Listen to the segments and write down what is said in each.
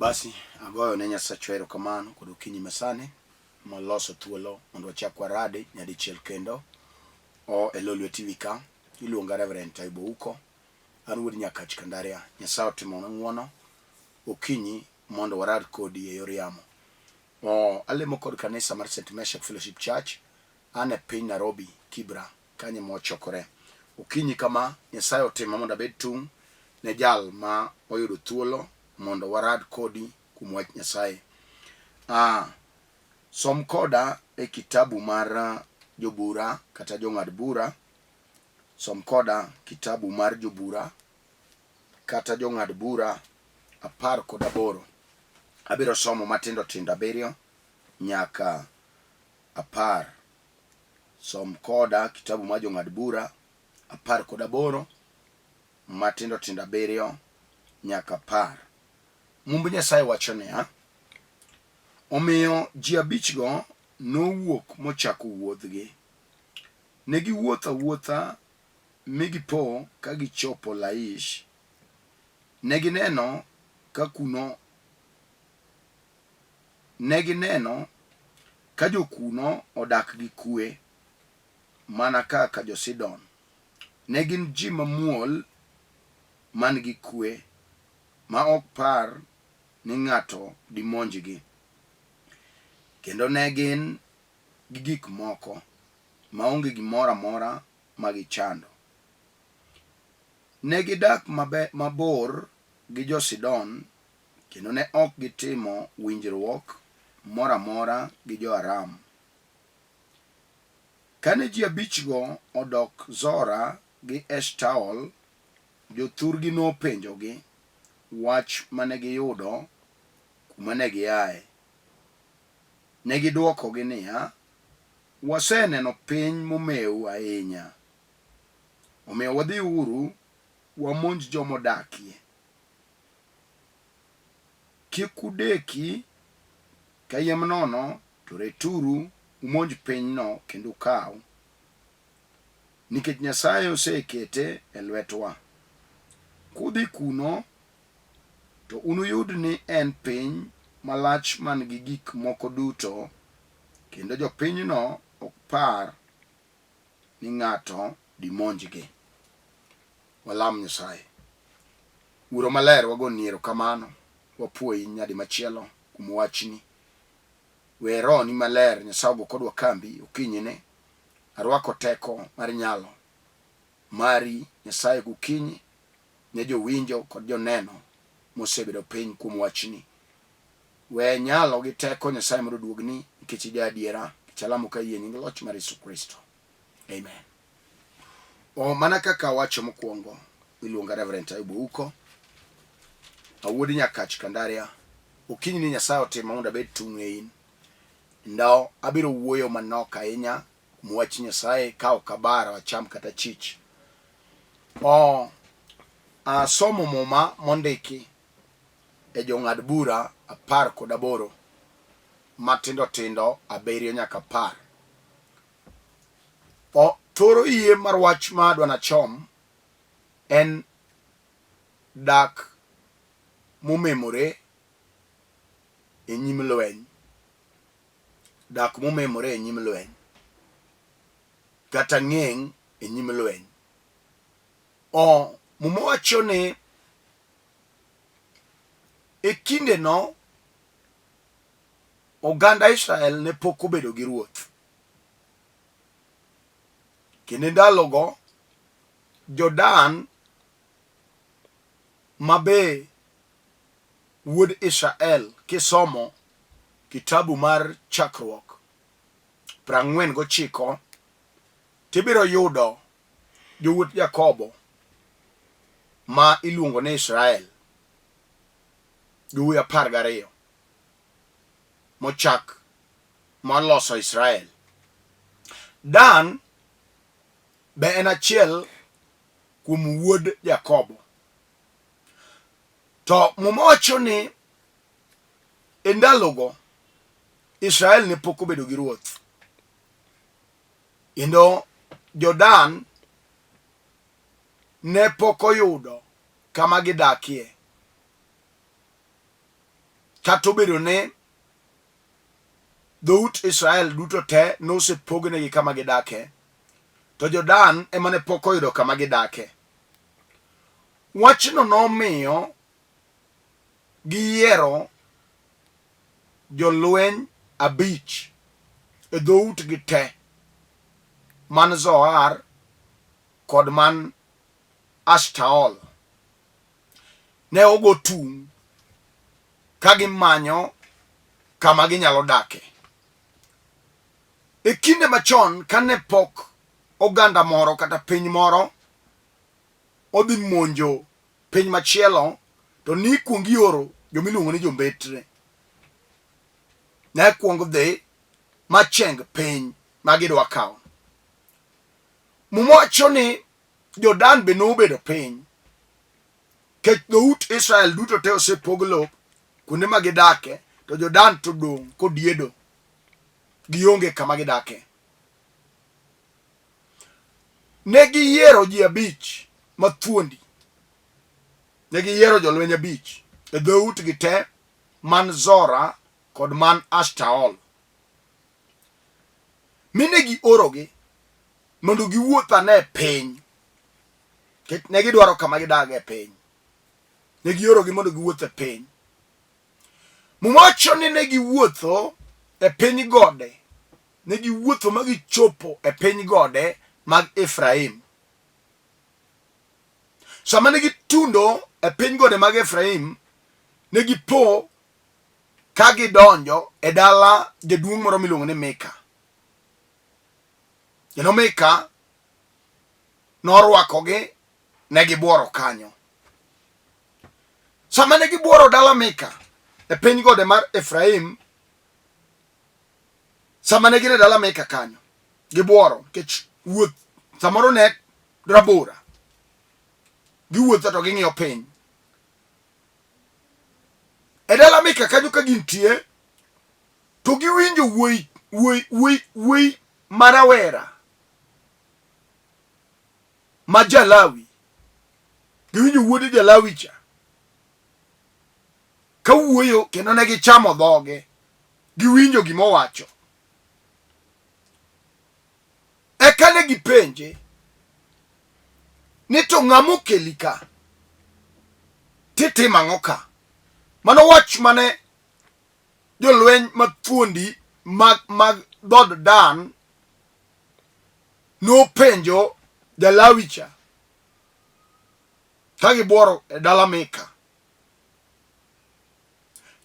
Basi agoyo ne Nyasachwa erokamano kod okinyi masani moloso thuolo mondo wachak warade nyadichiel kendo o e Lolwe TV ka. Iluonga Reverend Taibo Uko, an wuod Nyakach Kandaria. Nyasaye otimona ng'uono okinyi mondo warad kodi e yor yamo. O, alemo kod kanisa mar St. Meshak Fellowship Church, an e piny Nairobi, Kibra. Kanyo ema wachokore. Okinyi kama, Nyasaye otima mondo abed tung' ne jal ma oyudo thuolo mondo warad kodi kuom wach Nyasaye. Ah, som koda e kitabu mar Jobura kata Jong'ad Bura. Som koda kitabu mar Jobura kata Jong'ad Bura 18. Abiro somo matindo tindo abiriyo nyaka 10. Som koda kitabu mar Jong'ad Bura 18 matindo tindo abiriyo nyaka 10. Mumb Nyasaye wacho niya, Omiyo ji abichgo nowuok mochako wuodhgi. Ne giwuotho awuotha mi gipo ka gichopo Laish. Ne gineno ka kuno Ne gineno ka jokuno odak gi kuwe, mana kaka jo-Sidon. Ne gin ji mamuol man gi kuwe, ma ok par ni ng'ato dimonjgi, kendo ne gin gi gik moko, maonge gimoro amora ma gichando. Ne gidak mabor gi jo-Sidon kendo ne ok gitimo winjruok moro amora gi jo-Aram. Kane ji abichgo odok Zora gi Eshtaol, jothurgi nopenjogi wach mane giyudo kuma ne giaye. Ne gidwokogi niya, Waseneno piny momew ahinya, omiyo wadhiuru wamonj joma odakie. Kik udeki kayiem nono, to returu umonj pinyno kendo ukaw, nikech Nyasaye osekete e lwetwa. Kudhi kuno, to unuyud ni en piny malach man gi gik moko duto, kendo jopinyno ok par ni ng'ato dimonjgi. Walam Nyasaye. Wuoro maler, wagoni erokamano, wapuoyi nyadi machielo kuom wachni. We Rohoni maler Nyasaye ogo kodwa kambi okinyini. Arwako teko mar nyalo mari Nyasaye gokinyi ne jowinjo kod joneno mosebedo piny kuom wachni. We nyalo gi teko Nyasaye mondo oduogni nikech ija adiera. Nikech alamo ka yie nying loch mar Yesu Kristo. Amen. O, mana kaka awacho mokwongo, iluonga Reverend Taibu Ouko, awuod Nyakach Kandaria. Okinyi ni Nyasaye otima mondo abed tung' e in. Ndo abiro wuoyo manok ahinya kuom wach Nyasaye ka ok abaro acham kata chich. O, asomo muma mondiki e jong'ad bura 18 matindo tindo abiriyo nyaka 10. O, thoro iye mar wach ma adwa nachom en dak momemore e nyim lweny. Dak momemore e nyim lweny. Kata ng'eng' e nyim lweny. O, Muma wacho ni e kindeno oganda Israel ne pok obedo gi ruoth. Kendo e ndalogo, jo-Dan ma be wuod Israel kisomo kitabu mar Chakruok 49 tibiro yudo jowuot Jakobo ma iluongo ni Israel jowuoyi 12 mochak moloso Israel. Dan be en achiel kuom wuod Jakobo. To Muma wacho ni e ndalogo Israel ne pok obedo gi ruoth. Kendo jo-Dan ne pok oyudo kama gidakie. Kata obedo ni dhout Israel duto te nosepognegi kama gidake, to jo-Dan ema ne pok oyudo kama gidake. Wachno nomiyo giyiero jolweny abich e dhoutgi te man Zoar kod man Ashtaol. Ne ogo tung' ka gimanyo kama ginyalo dake. E kinde machon kane pok oganda moro kata piny moro odhi monjo piny machielo to nikwongo ioro joma iluongo ni jombetre. Ne kwongo dhi macheng piny ma gidwa kawo. Muma wacho ni Jo-Dan be nobedo piny. Kech dhout Israel duto te osepog lop kuonde ma gidake, to Jo-Dan to dong' kodiedo. Gionge kama gidake. Ne giyiero ji abich mathuondi. Ne giyiero jolweny abich e dhoutgi te man Zora kod man Ashtaol. Mi ne giorogi mondo giwuoth ane piny. Nikech ne gidwaro kama gidag e piny. Ne giorogi mondo giwuoth e piny. Muma wacho ni ne giwuotho e piny gode. Ne giwuotho ma gichopo e piny gode mag Efraim. Sama ne gitundo e piny gode mag Efraim, ne gipo ka gidonjo e dala jaduong' moro miluongo ni Mika. Kendo Mika norwakogi ne gibuoro kanyo. Sama ne gibuoro dala Mika e piny gode mar Efraim, sama ne gin e dala Mika kanyo, gibuoro nikech wuoth samoro ne rabora. Giwuotho to ging'iyo piny. E dala Mika kanyo ka gintie, to giwinjo wuoyi wuoyi wuoyi wuoyi ma rawera ma Jalawi. Giwinjo wuod Jalawi cha ka wuoyo kendo ne gichamo dhoge. Giwinjo gima owacho. Eka ne gipenje ni to ng'a mokeli ka? Titimo ang'o ka? Mano wach mane jolweny mathuondi mag, mag dhood Dan nopenjo Jalawi cha ka gibuoro e dala Mika.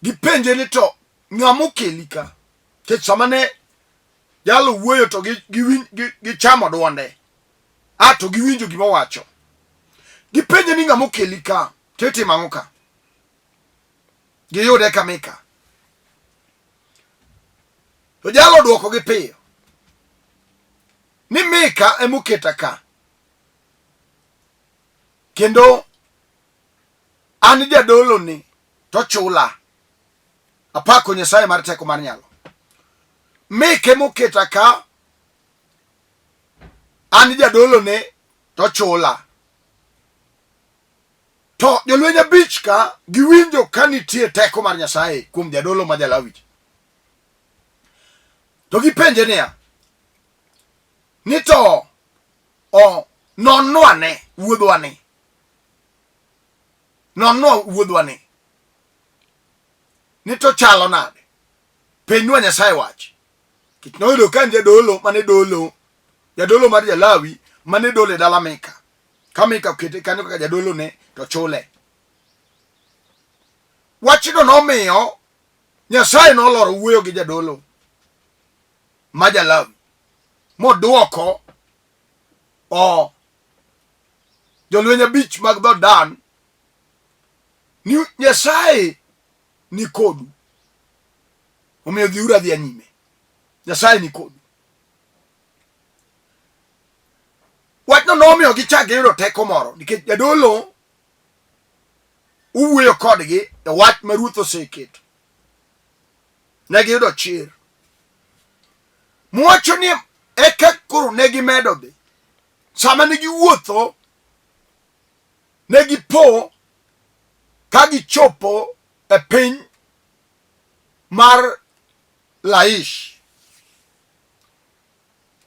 Gipenje ni to ng'a mokeli ka? Nikech sama ne jalo wuoyo to gichamo dwonde, a to giwinjo gima owacho. Gipenje ni ng'a mokeli ka? To itimo ang'o ka? Giyude ka Mika. To jalo odwokogi piyo ni Mika emoketa ka, kendo an jadoloni to chula. Apako Nyasaye mar teko mar nyalo. Mika emoketa ka, an jadolone to chula. To jolweny abich ka giwinjo ka nitie teko mar Nyasaye kuom jadolo ma Jalawi. To gipenje niya, ni to o nonnwa ne wuodhwani. Nonnwa wuodhwani. Ni to chalo nade? Penjnwa Nyasaye wach. Nikech noyudo ka en jadolo mane dolo, jadolo mar Jalawi mane dolo e dala Mika. Ka Mika okete kanyo kaka jadolone to chule. Wachno nomiyo Nyasaye noloro wuoyo gi jadolo ma Jalawi modwoko o jolweny abich mag dhood Dan ni Nyasaye ni kodu, omiyo dhiuru adhiya nyime. Nyasaye ni kodu. Wachno nomiyo gichak giyudo teko moro nikech jadolo owuoyo kodgi e wach ma ruoth oseketo. Ne giyudo chir. Mwacho ni eka koro ne gimedo dhi. Sama ne giwuotho, ne gipo ka gichopo e piny mar Laish.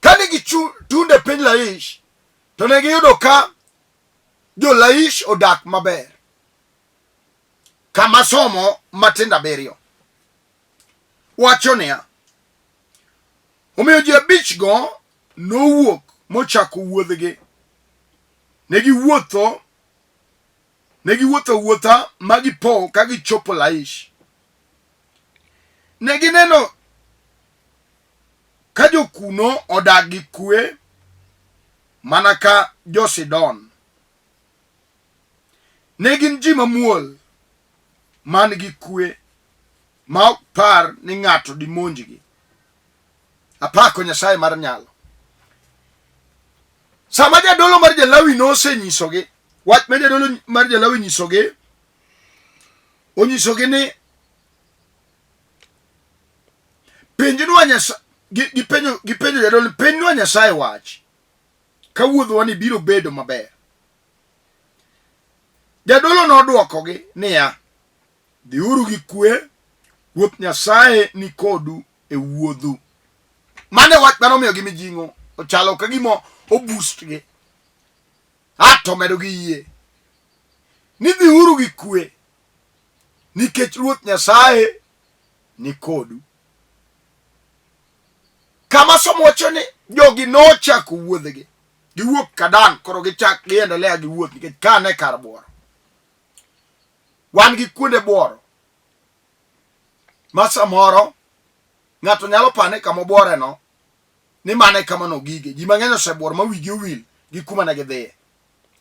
Kane gitundo e piny Laish, to ne giyudo ka jo-Laish odak maber. Kama somo matindo abiriyo wacho niya, omiyo ji abichgo nowuok mochako wuodhgi. Ne giwuotho ne giwuotho awuotha ma gipo ka gichopo Laish. Ne gineno ka jokuno odak gi kwe mana ka jo-Sidon. Ne gin ji mamuol man gi kwe ma ok par ni ng'ato dimonjgi. Apako Nyasaye mar nyalo. Sama jadolo mar Jalawi nosenyisogi wach ma jadolo mar Jalawi nyisogi, onyisogi ni penjnwa Nyasaye, gipenjo gipenjo jadolo, penjnwa Nyasaye wach ka wuodhwa ni biro bedo maber. Jadolo nodwokogi niya, dhiuru gi kwe, Ruoth Nyasaye ni kodu e wuodhu. Mano e wach mane omiyogi mijing'o, ochalo ka gima oboost gi. A to medo gi yie ni dhiuru gi kwe nikech Ruoth Nyasaye ni kodu. Kama somo wacho ni jogi nochako wuodhgi giwuok Kadan, koro gichak giendelea gi wuoth nikech ka ne kar buoro. Wan gi kuonde buoro ma samoro ng'ato nyalo pane kama obuoreno ni mano e kama nogige. Ji mang'eny osebuoro ma wigi owil gi kuma ne gidhiye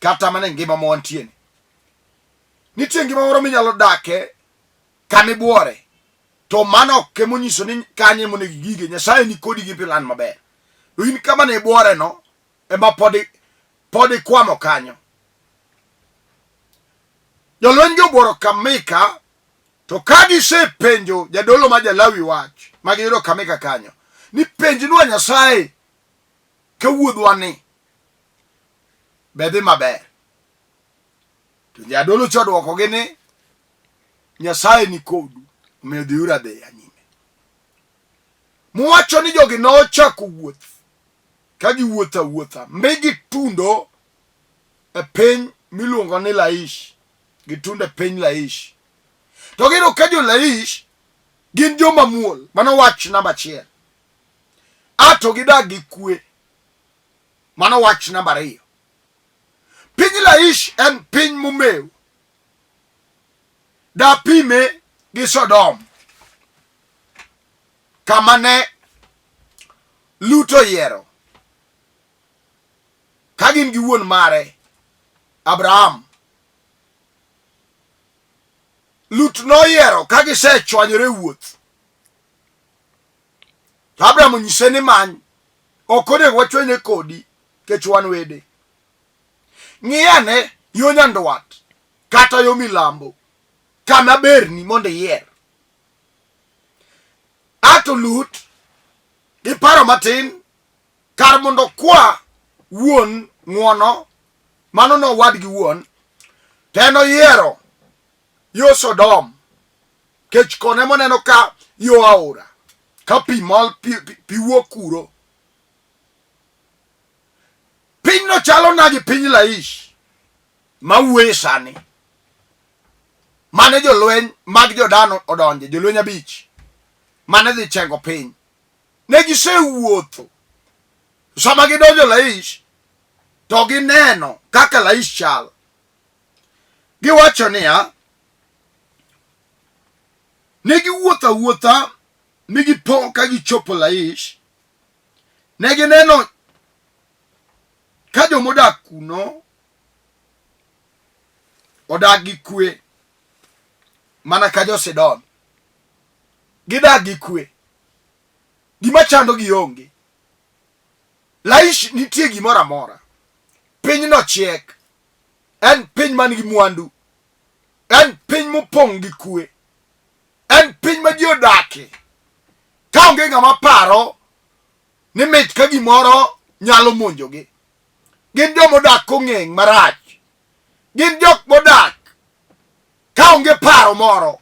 kata mana e ngima ma wantie ni. Nitie ngima moro minyalo dake kama ibuore to mano ok emonyiso ni kanyo emonego igige. Nyasaye ni kodi gi plan maber. To in kama ne ibuoreno ema pod pod ikwamo kanyo. Jolweny gi obuoro Kamika to ka gisepenjo jadolo ma Jalawi wach ma giyudo Kamika kanyo ni penjnwa Nyasaye ka wuodhwa ni be dhi maber. To jadolo cha odwokogi ni Nyasaye ni kodu, omiyo dhiuru adhiya nyime. Muwacho ni jogi nochako wuoth ka giwuotho awuotha mi gitundo e piny miluongo ni Laish. Gitundo e piny Laish. To giyudo ka jo-Laish gin joma muol. Mano wach namba achiel. A to gidak gi kwe. Mano wach namba ariyo. Piny Laish en piny momew. Dapime gi Sodom kama ne Lut oyiero ka gin gi wuon mare Abraham. Lut noyiero ka gisechwanyore e wuoth. To Abraham onyise ni many, ok onego wachwanyre kodi nikech wan wede. Ng'i ane yo nyandwat kata yo milambo kama berni mondo iyier. Ato Lut gi paro matin kar mondo okwa wuon ng'wono, mano nowadgi wuon, to en oyiero yo Sodom kech kono ema oneno ka yo aora ka pi mol pi, pi, pi wuok kuro. Pinyno chalo na gi piny Laish ma wuoye sani mane jolweny mag Jordan odonje, jolweny abich mane dhi chengo piny. Ne gisewuotho. Sama gidonjo Laish to gineno kaka Laish chal. Giwacho niya, ne giwuotho awuotha mi gipo ka gichopo Laish. Ne gineno ka jomodak kuno odak gi kwe mana ka jo-Sidon. Gidak gi kwe. Gima chandogi onge. Laish nitie gimoro amora. Pinyno chiek. En piny man gi mwandu. En piny mopong' gi kwe. En piny ma ji odake. Ka onge ng'ama paro ni mit ka gimoro nyalo monjogi. Gin joma odak kong'eng' marach. Gin jok modak ka onge paro moro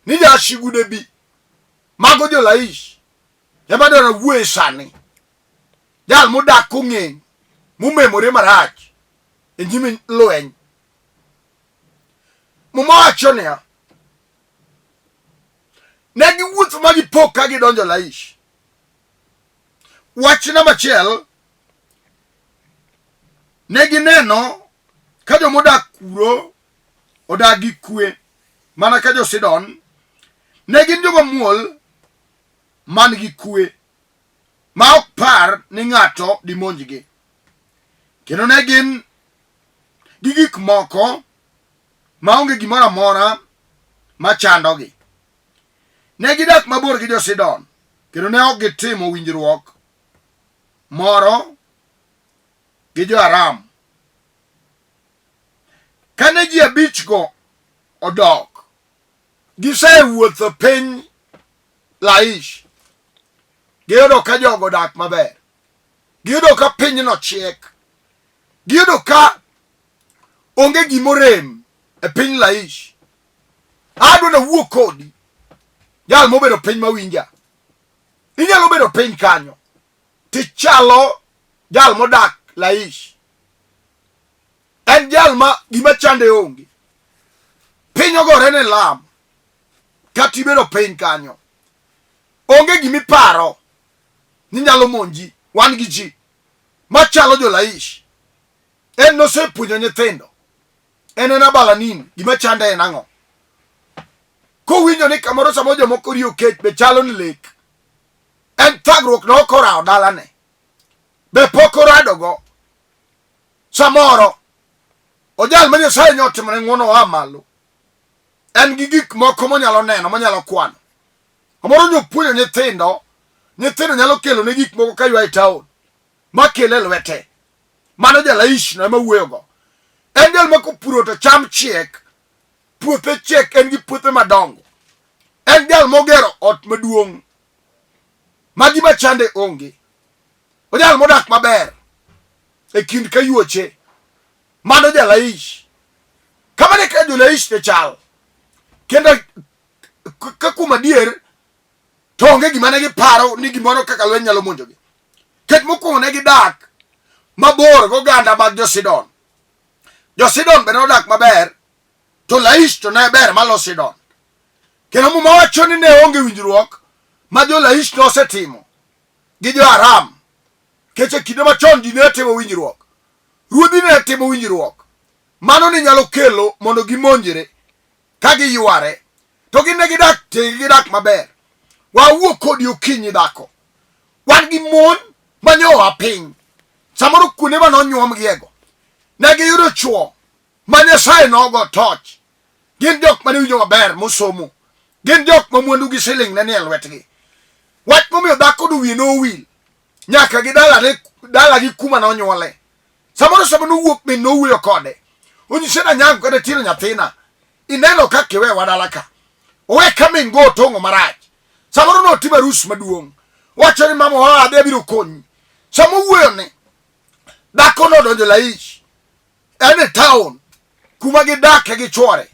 ni jasigu de bi. Mago jo-Laish ema dwaro wuoye sani. Jal modak kong'eng' momemore marach e nyim lweny. Muma wacho niya, ne giwuotho ma gipo ka gidonjo Laish. Wach namba achiel, ne gineno ka jomodak kuro odak gi kwe mana ka jo-Sidon. Ne gin joma muol man gi kwe ma ok par ni ng'ato dimonjgi. Kendo ne gin gi gik moko ma onge gimoro amora ma chandogi. Ne gidak mabor gi jo-Sidon kendo ne ok gitimo winjruok moro gi jo-Aram. Kane ji abichgo odok, gisewuotho piny Laish, giyudo ka jogo odak maber, giyudo ka pinyno chiek, giyudo ka onge gimorem e piny Laish. Adwa nawuo kodi, jal mobedo piny mawinja. Inyalo bedo piny kanyo tichalo jal modak Laish. En jal ma gima chande onge. Piny ogore ne lam kata ibedo piny kanyo. Onge gima iparo ni nyalo monji. Wan gi ji machalo jo-Laish. En nosepuonjo nyithindo. En en abala nini? Gima chande en ang'o? Kowinjo ni kamoro samoro jomoko riyo kech be chalo ni lek. En thagruok no ok orawo dalane. Be pok oradogo. Samoro ojal ma Nyasaye nyo otimone ng'wono oa malo. En gi gik moko monyalo neno, monyalo kwano. Samoro nyo puonjo nyithindo, nyithindo nyalo kelo ne gik moko ka ywa e taon, ma kele lwete. Mano jalaish no ema wuoyogo. En jal ma kopuro to cham chiek, puothe chiek, en gi puothe madongo. En jal mogero ot maduong' ma gima chande onge. Ojal modak maber e kind kayuoche. Mano jalaish. Kamano e kaka jolaish ne chal. Kendo ka kuom adier to onge gima ne giparo ni gimoro kaka lweny nyalo monjogi. Ket mokwongo ne gidak mabor goganda mag jo-Sidon. Jo-Sidon be nodak maber, to Laish to ne ber malo Sidon. Kendo Muma wacho ni ne onge winjruok ma jo-Laish nosetimo gi jo-Aram. Nikech e kinde machon ji ne timo winjruok. Ruodhi ne timo winjruok. Mano ne nyalo kelo mondo gimonjre ka giyware. To gin ne gidak tenge gidak maber. Wawuo kodi okinyi dhako. Wan gi mon ma nyoa piny. Samoro kuonde ma nonyuomgiego. Ne giyudo chwo ma Nyasaye nogo toch. Gin jok mane winjo maber mosomo. Gin jok ma mwandu gi siling ne nie lwetgi. Wach momiyo dhako no wiye nowil nyaka gi dalane dalagi kuma nonyuole. Samoro sama nowuok min nowuoyo kode. Onyise na nyango kata tiro nyathina. Ineno kaka iwewa dala ka. Owe ka min go otong'o marach. Samoro notimo arus maduong'. Wacho ni mama oa adhi abiro konyi. Sama owuoyo ni dhako nodonjo Laish. En e town kuma gidake gi chwore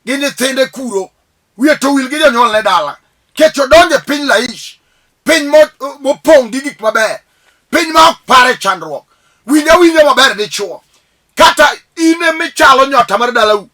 gi nyithinde kuro wiye to wil gi jonyuolne dala kech odonjo e piny Laish piny mopong' gi gik maber piny ma ok pare chandruok winj awinja maber dichuo kata in emichalo nyota mar dalau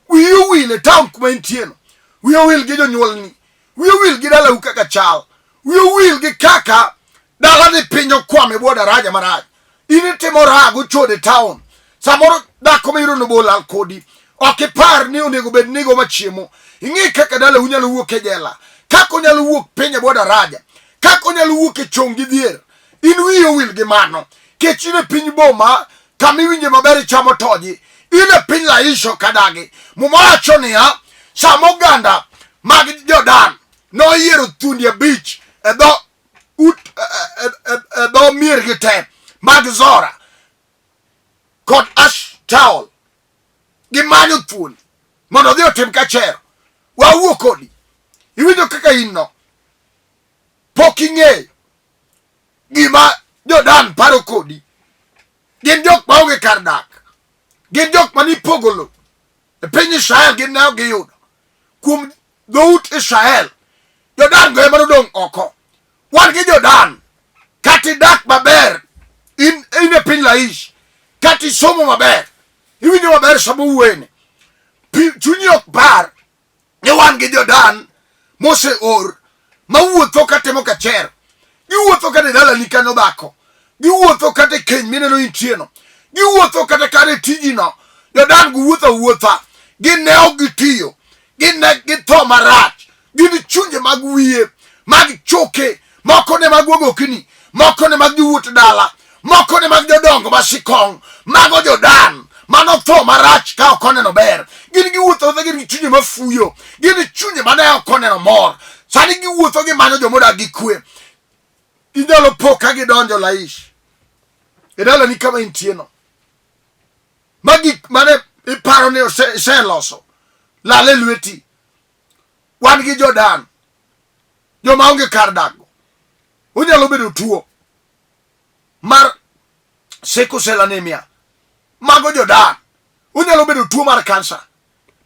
wiyi owil e town kuma intieno wiyi owil gi jonyuolni wiyi owil gi dalau kaka chal wiyi owil gi kaka dalani piny okwam e bwo daraja marach in itimo raha gochode town samoro dhako miyudo no bolal kodi ok ipar ni onego bed nigo machiemo ing'e kaka dalau nyalo wuok e jela kaka onyalo wuok piny e bwo daraja kaka onyalo wuok e chong gi dhier in wiyi owil gi mano kech in e piny boma kama iwinje maber ichamo toji in e piny laisho kadagi muma wacho niya sama oganda mag jodan noyiero thuondi abich e dho ut e, e, e, e dho miergi te mag Zora kod Ashtaol gimanyo thuondi mondo odhi otim kachero wawuo kodi iwinjo kaka in no pok ing'eyo gima jodan paro kodi gin jok maonge kar dak gin jok ma nipogo lo e piny Israel gin ne ok giyudo kuom dhout Israel. Jodan go ema nodong' oko. Wan gi Jodan. Kata idak maber in, in e piny Laish, kata isomo maber, iwinjo maber sama owuoyeni, chunyi ok par ni wan gi Jodan moseor mawuotho katimo kacher. Giwuotho kata e dalani kanyo dhako, giwuotho kata e keny mineno intieno, giwuotho kata kar e tijino. Jodan go wuotho awuotha, gin ne ok gitiyo, gin ne githo marach, gin chunje mag wiye, mag choke, moko ne mag wagokni, moko ne mag jowuot dala, moko ne mag jodongo ma sikong, mago Jodan mano tho marach ka ok oneno ber. Gin giwuotho awuotha gin gi chunje mafuyo, gin gi chunje mane ok oneno mor. Sani giwuotho gimanyo joma odak gi kwe. Inyalo po ka gidonjo Laish e dalani kama intieno, ma gik mane iparo ni iseloso lal e lweti. Wan gi Jodan, joma onge kar dakgo. Onyalo bedo tuo mar sickle cell anemia, mago Jodan. Onyalo bedo tuo mar kansa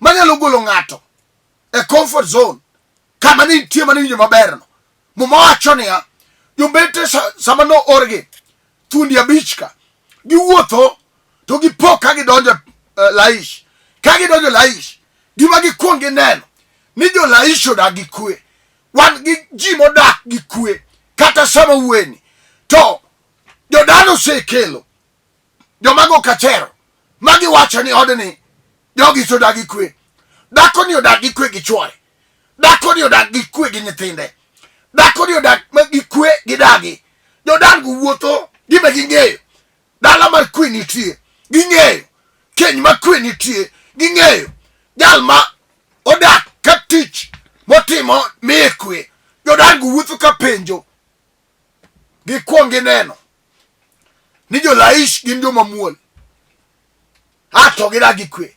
manyalo golo ng'ato e comfort zone kama ne nitie mane winjo maberno. Muma wacho niya, jombete sama noorgi thuondi abich ka giwuotho to gipo ka gidonjo Laish. Ka gidonjo Laish, gima gikwong gineno ni jo Laish odak gi kwe. Wan gi ji modak gi kwe kata sama wueni to jodan osekelo jomago kachero ma giwacho ni odni jogi to odak gi kwe. Dhakoni odak gi kwe gi chwore, dhakoni odak gi kwe gi nyithinde, dhakoni odak gi kwe gi dagi. Jodan go wuotho gima ging'eyo dala mar kwe nitie, ging'eyo keny ma kwe nitie, ging'eyo jal ma odak ka tich motimo miye kwe. Jodan go wuotho ka penjo, gikwong gineno ni jo-Laish gin joma muol, a to gidak gi kwe,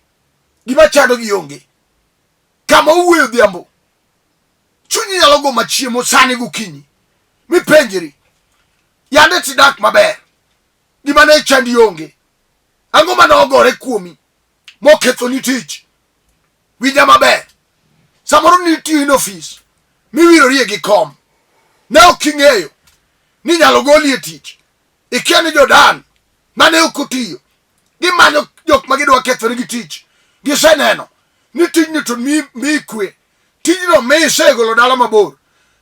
gima chando gi onge. Kama owuoyo odhiambo, chunyi nyalo go machiemo sani gokinyi, mipenjri, yande tidak maber, gima ne chandi onge, ang'o mane ogore kuomi mokethoni tich? Winja maber, samoro nitiyo in ofis miwirorie gi kom, ne ok ing'eyo ni inyalo goli e tich, ikia ni Jodan mane ok otiyo gimanyo jok ma gidwa kethore gi tich. Giseneno ni tijni to mi kwe, tijno mi isegolo dala mabor,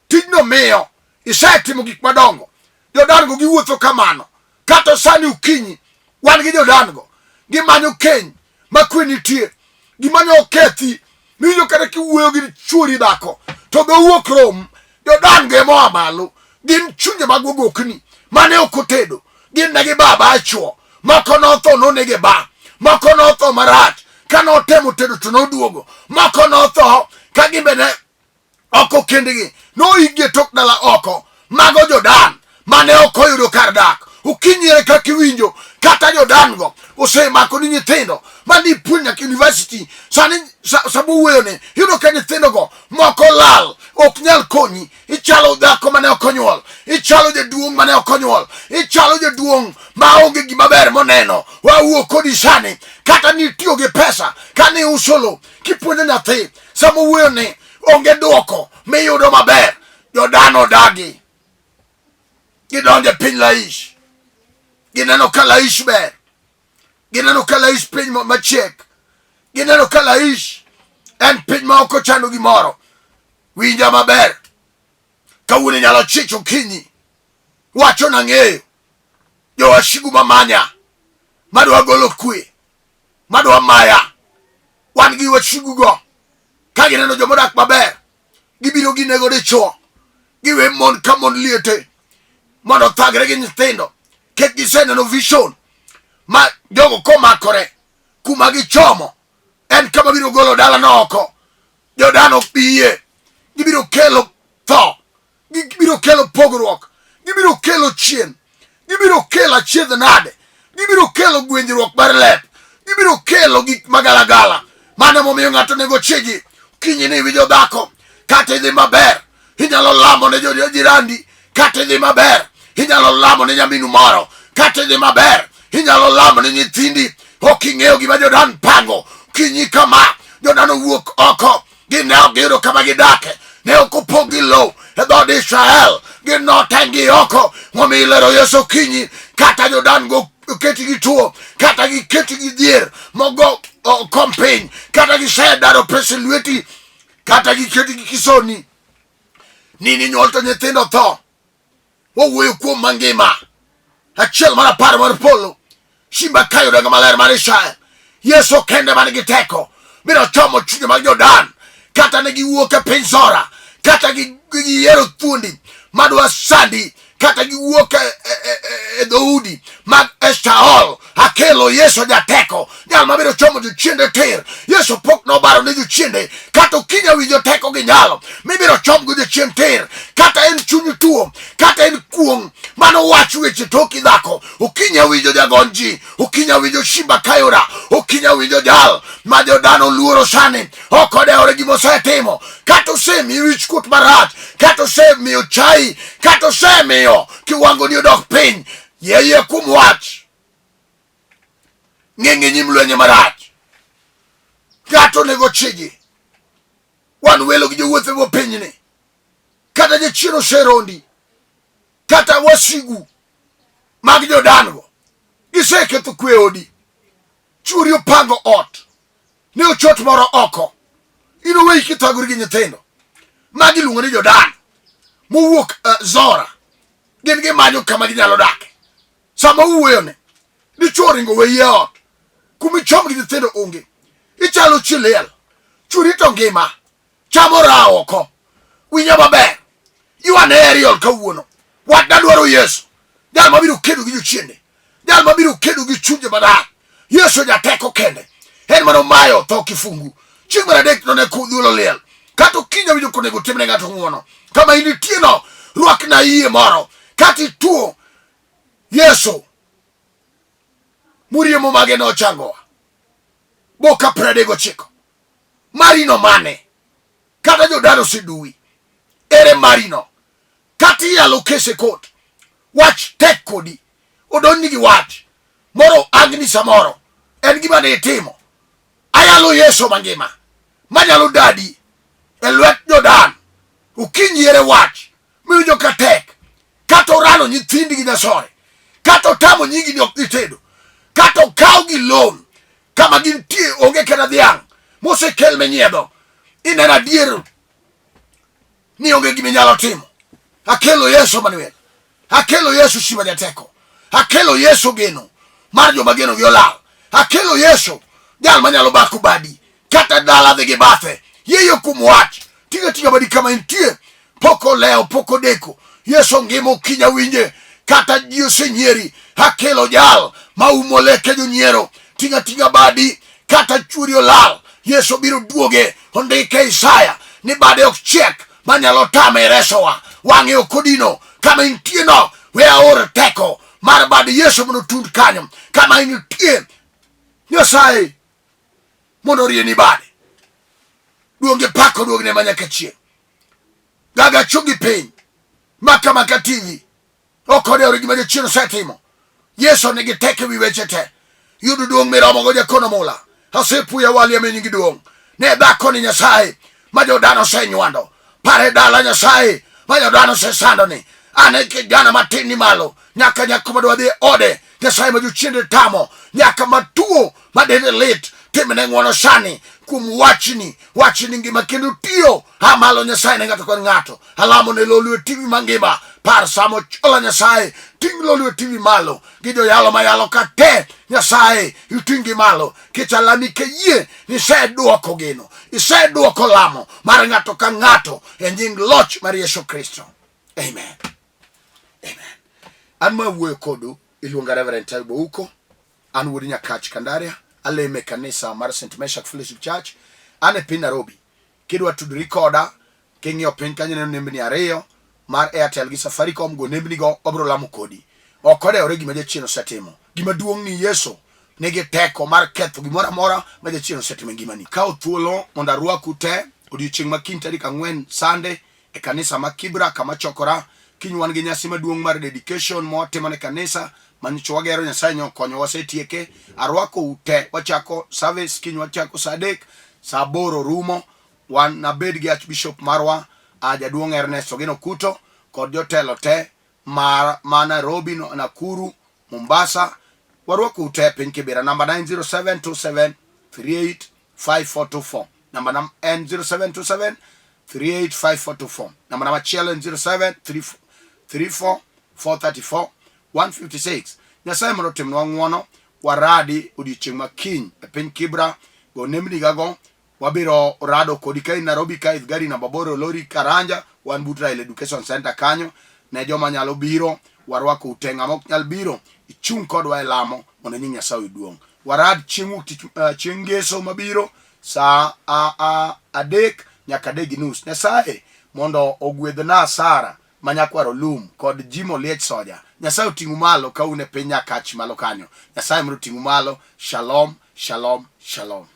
tijno miyo isetimo gik madongo. Jodan go giwuotho kamano kata sani okinyi wan gi Jodan go gimanyo keny ma kwe nitie, gimanyo okethi miwinjo kata kiwuoyo gi chuori dhako to dhou ok rom. Jodan go ema oa malo, gin chunje mag ogokni mane ok otedo, gin ne gibaba achwo, moko notho nonege ba, moko notho marach ka notemo tedo to noduogo, moko notho ka gimbe ne ok okendgi, noikgi e tok dala oko. Mago Jodan mane ok oyudo kar dak. Okinyi ere kaka iwinjo kata Jodan go osemako ni nyithindo mane ipuonjo nyaka university sani sama owuoyoni iyudo ka nyithindogo moko lal ok nyal konyi. Ichalo dhako mane ok onyuol, ichalo jaduong' mane ok onyuol, ichalo jaduong' maonge gima ber moneno. Wawuo kodi sani, kata nitiyo gi pesa kane iuso lo kipuonjo nyathi, sama owuoyo ni onge dwoko miyudo maber. Jodan odagi, gidonjo e piny Laish, gineno ka Laish ber, gineno ka Laish piny machiek, gineno ka Laish en piny ma ok ochando gimoro. Winja maber, kawuono inyalo chich okinyi wacho nang'eyo jowasigu mamanya madwa golo kwe, madwa maya. Wan gi wasigugo ka gineno joma odak maber, gibiro ginego dichwo, giwe mon ka mon liete mondo othagre gi nyithindo. Kech giseneno vision ma jogo komakore kuma gichomo en kama biro golo dalano oko. Jodan ok bi yie, gibiro kelo tho, gibiro kelo pogruok, gibiro kelo chien, gibiro kelo achiedh nade, gibiro kelo gwenjruok mar lep, gibiro kelo gik magalagala. Mano momiyo ng'ato onego chiji kinyi ni iwinjo dhako kata idhi maber, inyalo lamo ne jirandi kata idhi maber, inyalo lamo ne nyaminu moro kata idhi maber, inyalo lamo ne nyithindi. Ok ing'eyo gima Jodan pango kinyi kama. Jodan owuok oko, gine ok giyudo kama gidake. Ne ok opogi lowo e dhood Israel, ginoteng' oko. Momiyo ilero Yesu okinyi, kata jodan go oketi gi tuo, kata giketi gi dhier mogo kom piny, kata gisedaro pesa e lweti, kata giketi gi kisoni ni ninyuol to nyithindo tho. Wawuoyo kuom mangima achiel mar apar mar polo simba kayo dongo maler mar Israel. Yesu kende man gi teko biro chomo chunye mag Jordan, kata ne giwuok e piny Zora, kata giyiero thuondi madwa sandi, kata giwuok e dhoudi mag Eshtaol. Akelo Yesu jateko, jal mabiro chomo jochiende tir. Yesu pok nobaro ne jochiende, kata okinyi awinjo teko gi nyalo mibiro chomgo jachien tir, kata en chuny tuo, kata en kuong' mano wach weche toki dhako. Okinyi awinjo jagony ji, okinyi awinjo Shimba Kayora, okinyi awinjo jal ma jodano luoro sani ok odewore gima osetimo, kata osemiyo wichkuot marach, kata osemiyo chai, kata osemiyo kiwangoni odok piny. Yie kuom wach ng'eng' nyim lwenye marach. Ng'ato onego chiji, wan welo gi jowuoth e bwo pinyni, kata jachien oserondi, kata wasigu mag jodan-go giseketho kwe odi. Chuori opango ot ne ochot moro oko, in oweyi kithagori gi nyithindo. Magi iluongo ni jodan mowuok Zora, gin gimanyo kama ginyalo dake. Sama uwuoyone, dichwo oringo weyi e ot, kuma ichom gi nyithindo onge, ichalo chi liel, chwori to ngima, chamo raha oko. Winja maber, ywane Ariel kawuono, watna dwaro Yesu, jal mabiro kedo gi jochiende, jal mabiro kedo gi chunje marach. Yesu jateko kende, en mano mayo tho kifungu. Chieng' mar adek none kudhuolo liel, kata okinyi awinjo konego timne ng'ato ng'uono. Kama in itieno, rwakna yie moro, kata ituo. Yesu muriemo mage nochangowa boka 39 marino mane kata jodano oseduwi ere marino kata iyalo kese kot wach tek kodi odonjni gi wach moro angni samoro en gima ne itimo ayalo Yesu mangima manyalo dadi e lwet jodan okinyi ere wach miwinjo ka tek kata orano nyithindi gi nyasore kata otamo nyingi ni ok dhi tedo kata okaw gi loan kama gintie onge kata dhiang' mosekel minyiedho ineno adier ni onge gima inyalo timo akelo Yesu Manuel akelo Yesu Shiva jateko akelo Yesu geno mar joma geno gi olal akelo Yesu jal manyalo bako badi kata dala dhi gi bathe yieyo kuom wach tinga tinga badi kama intie pok olewo pok odeko Yesu ngima okinya winje kata ji osenyieri akelo jal ma umo leke jonyiero tinga tinga badi kata chuori olal Yesu biro duoge ondike Isaya ni bade ok chiek manyalo tame resowa wang'e ok odino kama intie no we aor teko mar bad Yesu mondo otund kanyo kama intie Nyasaye mondo orieni bade duonge pako duogne manyaka chieng' gaga chungi piny maka maka TV ok odewore gima jachien osetimo Yesu nigi teko ewi weche te yudo duong' miromogo jakono mula asepuya wali ame nyingi duong' ne dhako ni Nyasaye ma jodano osenywando pare dala Nyasaye ma jodano osesando ni an e kijana matin ni malo nyaka nyako madwa dhi e ode Nyasaye ma jochiende tamo nyaka matuo ma dende lit timne ng'wono sani kuom wachni wachni ngima kendo tiyo a malo Nyasaye ne ng'ato kod ng'ato alamo ne Lolwe TV mangima par samo chola Nyasaye ting' Lolwe TV malo gi joyalo mayalo ka te Nyasaye iting'gi malo kichalami keyie ni iseduoko geno iseduoko lamo mar ng'ato ka ng'ato e nying loch mar Yesu Kristo amen amen an ma wuoyo kodu iluonga Reverend Taibo Uko an wuod Nyakach Kandaria alemo e kanisa mar St. Meshak Fellowship Church an e piny Nairobi kidwa tudori koda king'iyo piny kanyo ineno nembni ariyo mar Airtel gi Safaricom go nembni go wabiro lamo kodi ok odewore gima jachien osetimo gima duong' ni Yesu nigi teko mar ketho gimoro amora ma jachien osetimo e ngimani kawo thuolo mondo arwaku te odiochieng' ma kiny tarik 4 Sunday e kanisa ma Kibra kama chokora kiny wan gi nyasi maduong' mar dedication ma watimo ne kanisa manyocha wagero Nyasaye nyo okonyo wasetieke arwako ute wachako service kiny wachako saa 3 saa 8 rumo wan nabed gi Archbishop marwa a jaduong' Ernest Ogeno Kuto kod jotelo te mar ma Nairobi, no- Nakuru, Mombasa. Warwakou te e piny Kibera. Namba 90727385424. Namba nam en 0727 385424. Namba na machielo en 0734 434 156. Nyasaye mondo otimnwa ng'wono, waradi odiechieng' ma kiny e piny Kibra. Go nembni gago Wabiro rado kodi ka in Nairobi ka idh gari namba aboro lori Karanja, wan but Raila Education Center kanyo. Ne joma nyalo biro, warwako ute. Ng'ama ok nyal biro, ichung' kodwa e lamo mondo nying Nyasaye oyud duong'. Warad chieng' wuok tich, uh, chieng' ngeso mabiro saa a, a, adek nyaka 3:30. Nyasaye mondo ogwedhna Sara ma nyakwar Olum kod Jim Oliech Soja. Nyasaye oting'u malo ka un e piny Nyakach malo kanyo. Nyasaye mondo oting'u malo. Shalom, shalom, shalom.